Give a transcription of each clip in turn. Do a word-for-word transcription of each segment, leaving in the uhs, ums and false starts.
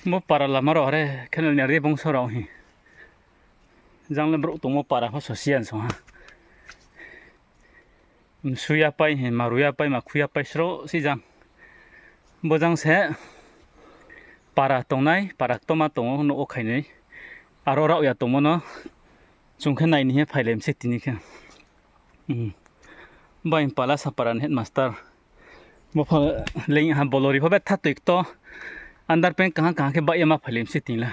Bo para lama rao are khe no ni are bungso rao hi. Jang le brouh tongmo para pho sosi ya song ha. Msu ya pai hi, maru ya pai, makhu ya pai sro si jang. Bo jang se para tongnai, para ktoma tong ou, nouh wo khainai. Aro rao ya tongmo no chung khe nai ni hing ye phailai mi se tini khe. Bai pala sa para ni headmaster. Bo pho leing ha bolori pho betha toi kto. Underpant kaham kaham khe baih ye ma phailai mi se tini la.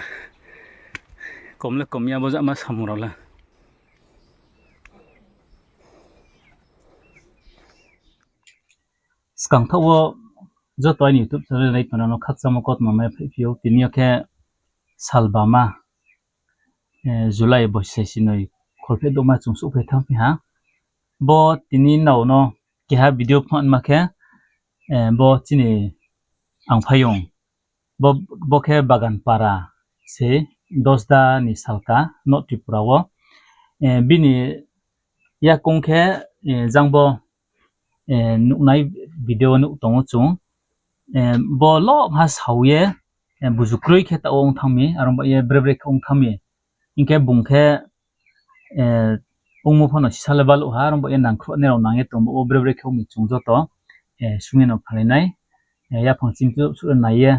Kom le kom ya bo jama samung rao la. Skang thaoh wo joto aini YouTube channel nai tongnai no khakchangmo kautma mai phaiphi ou. Tini yo khe salbama, July bosi sinoi kholpheh douhma chung souhphai thanngphi ha. Bo tini nrao no keha video phnuhma khe, bo chini Angphaiyong. Bo, bo khe Bagan para se, Dosda ni salka, North Tripura wo. Bini yakoung khe, jang bo, nuhnai video nuh tong ou chung. Bo lobha sao ye, buzu kroi khe taoh wo ong thanng mi, aro ba ye bre bre khe ong thanng mi. Hing khe bung khe, ongmo pho no sisa le baluh ha, aro ba ye nangkhruh nai rao nang ye tong bo, bre bre khe ong mi chung joto, sung ye no phalai nai, yaphang chimchuh suh nai ye,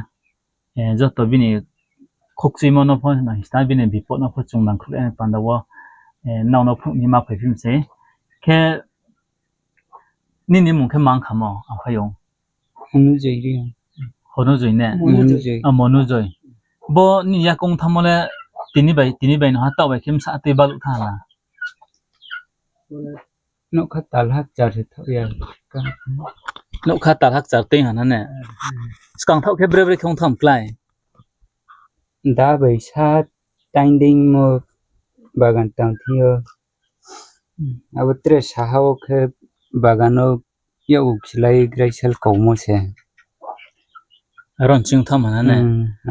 joto bini khokchuimo no pho nang sna, bini bipod no pho chung nangkhruh ye panda wo, nrao no phnuh ni ma phaiphi mi se. Khe nini mung khe mang khamo, Angphaiyong? Monujoi ne? Monujoi. Bo nini yakoung thanngmo le tini bai, tini bai no ha taoh bai khe bsa tui baluh thanng ha la? Nougkha talha kchar se thaoh ya. Nougkha talha kchar tui ha na ne? Skang thaoh khe bre bre khe ong thanng klái? Da bai sa taing deingmo bagan tang thing yo. Abo tre saha wo khe bagan no yak uksla ye graisal kaumo se. Aro nching tham ha na ne?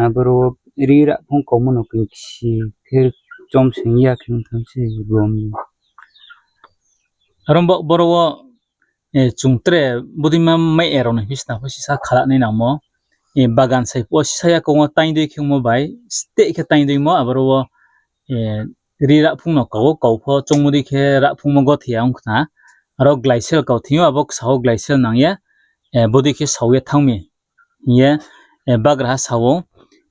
Aboro ri rah phung kaumo no kingsi khe chom sing ya khe tham se bom. Aro bo boro wo, chung tre bodeima mai rao ni hisna pho sisa khala nai nangmo. Bagan sai phuh wo sisa yakoung wo taing dei khemo bai, steh khe taing deimo, aboro wo, ri rah phung no kau wo, kau pho chongmo dei khe rah phungmo gothe ya ong khna. Aro glycel kau thing yo, abo ksa wo glycel nang ye, bodei khe sao ye thanng mi hing ye, bagraha sa ou.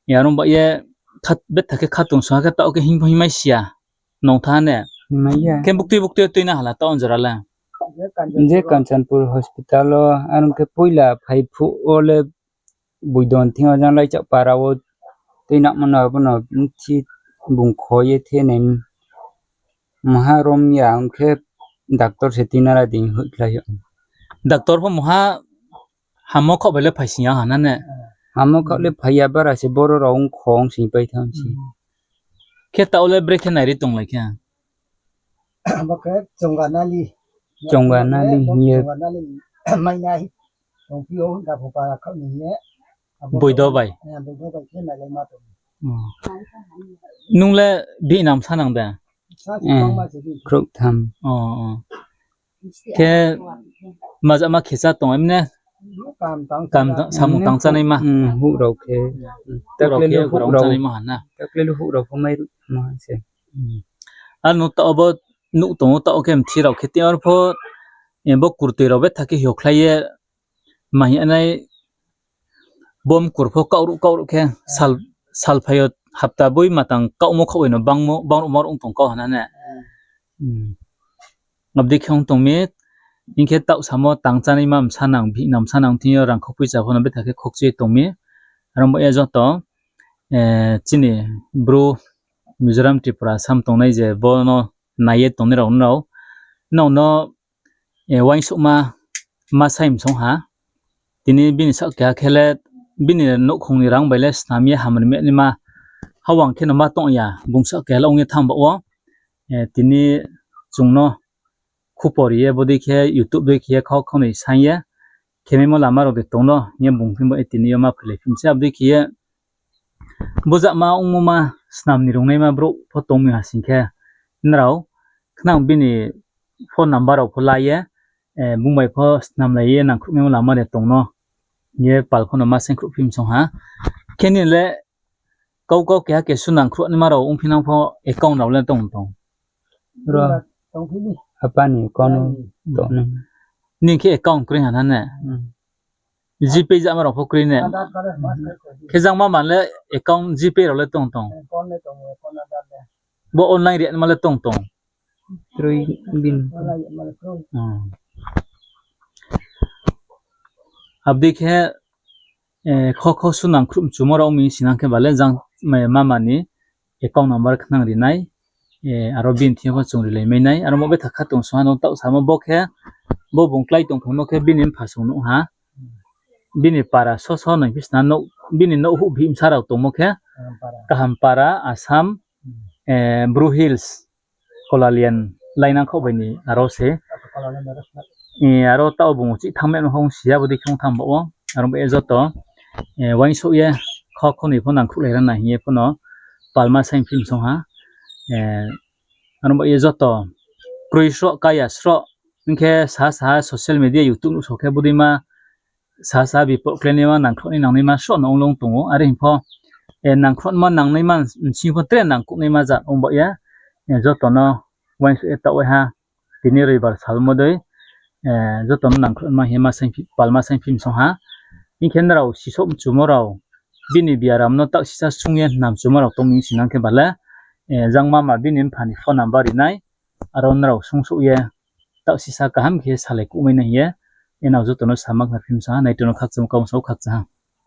Aro ba ye, betha khe khatungsung ha khe taoh khe hing pho hingmai si ya. Nung tha ne? Khe buktui buktui tuina hala taoh jora le? Je Kanchanpur hospital wo, aro khe poila phai phuh wo le boidon thing yo jang laichak para wo tuinamo no abono bchi bung kho ye the nai. Maha rom ya ong khe doctor se tuinara di hoihkhlai yo. Doctor pho maha hamo khaoh bai le phaising ya ha na ne? Hamo khaoh le phai ya, bara se boro rao ong kho ong sing pai thanng se. Khe taoh le brekhe nairi tonglai khe? Abo khe chonga nali hing ye. Mainai tongphi ou, dapho para khaoh ni hing ye. Boido bai. Nung le bihih nam sa nang de? Khrouhtham. Khe majama khe chá tong emne? Samung tang chánaima? Houh rao khe. Takle le houh rao chánaima ha na? Takle le houh rao pho mairuh ma se. Aro no taoh bo nuh tong ou, taoh khe mthi rao khe tei aro pho, bo kurtoi rao betha khe hiokhlai ye, ma hing nai, bo mkur pho kaohruh kaohruh khe, sal phai yo hapta boi matang kaohmo khaoh bai no bangruh maruh ong tong kau ha na ne? Abo dei khe ong tong mi, hing khe taoh samo tang chánaima bsa nang, bihih nam bsa nang thing yo rangkhou poicha pho no betha khe khokchu ye tong mi. Aro bo ye joto, chini Bru, Mizoram, Tripura, Assam tongnai je bo no nai ye tongnai rao nrao, nrao no, uaingsouhma ma sai msong ha. Tini bini saoh keha khe le bini nouhkhong ni rang bai le snam ye hamri me naima hawang khe no ma tong ya, bung saoh keha le ong ye thanng baoh wo. Tini chung no khupor ye bodei khe YouTube dei khe ye khau khaunoi saing ye, khemaimo lama rao de tong no hing ye bung phi bo ye tini yo ma phailai phi mi se abo dei khe ye. Bojama ongmo ma snam ni rungnaima brouh pho tong mi ha sing khe, nrao khnang bini phone number rao pho la ye, bung bai pho snamlai ye nangkhruhmaimo lama de tong no hing ye pal pho no ma saingkhruh phi mi song ha. Khe nini le kau kau keha kesu nangkhruh naima rao ongphi nang pho account rao le tong tong. Ro, apa ni account no tongnai. Nini khe account kroi ha na ne? GPay jama rao pho kroi ne? Khe jang mama le account GPay rao le tong tong. Bo online ri naima le tong tong. Abo dei khe, kho kho su nangkhruh mchumo rao mi sinang khe ba le jang, mama ni account number khnang ri nai, aro bini thing yo pho chung rilai mai nai. Aro mo betha kha tong song ha no taoh samo bo khe, bo bung klái tong phaimo khe bini mpha song nuh ha. Bini para so so nai phi sna, bini nouh huh bihih bsa rao tongmo khe Kaham para, Assam, Bru Hills, Kolalian lainang khaoh bai ni aro se. Aro taoh bung uchih thanngmai no hong si ya, abo dei khe ong thanng ba wo. Aro bai ye joto uaingsouh ye kho khonoi pho nangkhruhlai ra na hing ye pho no palma saing film song ha. Aro bai ye joto kroi sroh, kaya sroh, hing khe saha saha social media, YouTube nuhsao khe bodeima saha saha bipot kláinaima, nangkhruh ni nangnaima sroh no ong long tong ou. Are hing pho, nangkhruh ma nangnaima bsing pho tre nangkuhnaima jat ong ba ye, joto no uaingsouh ye taoh wai ha, tini roibar salmo dei, joto no nangkhruh ma hing ye palma saing film song ha. Hing khe nrao sisouh mchumo rao, bini biaram no taoh sisa sung ye nang mchumo rao tong mi sinang khe ba le, jang mama bini mpha ni phone number ri nai, aro nrao sungsouh ye taoh sisa kaham khe salai kuhmai nai hing ye, nrao joto no sama khna film song ha, nai tong no khakchangmo kau sao khakchang ha.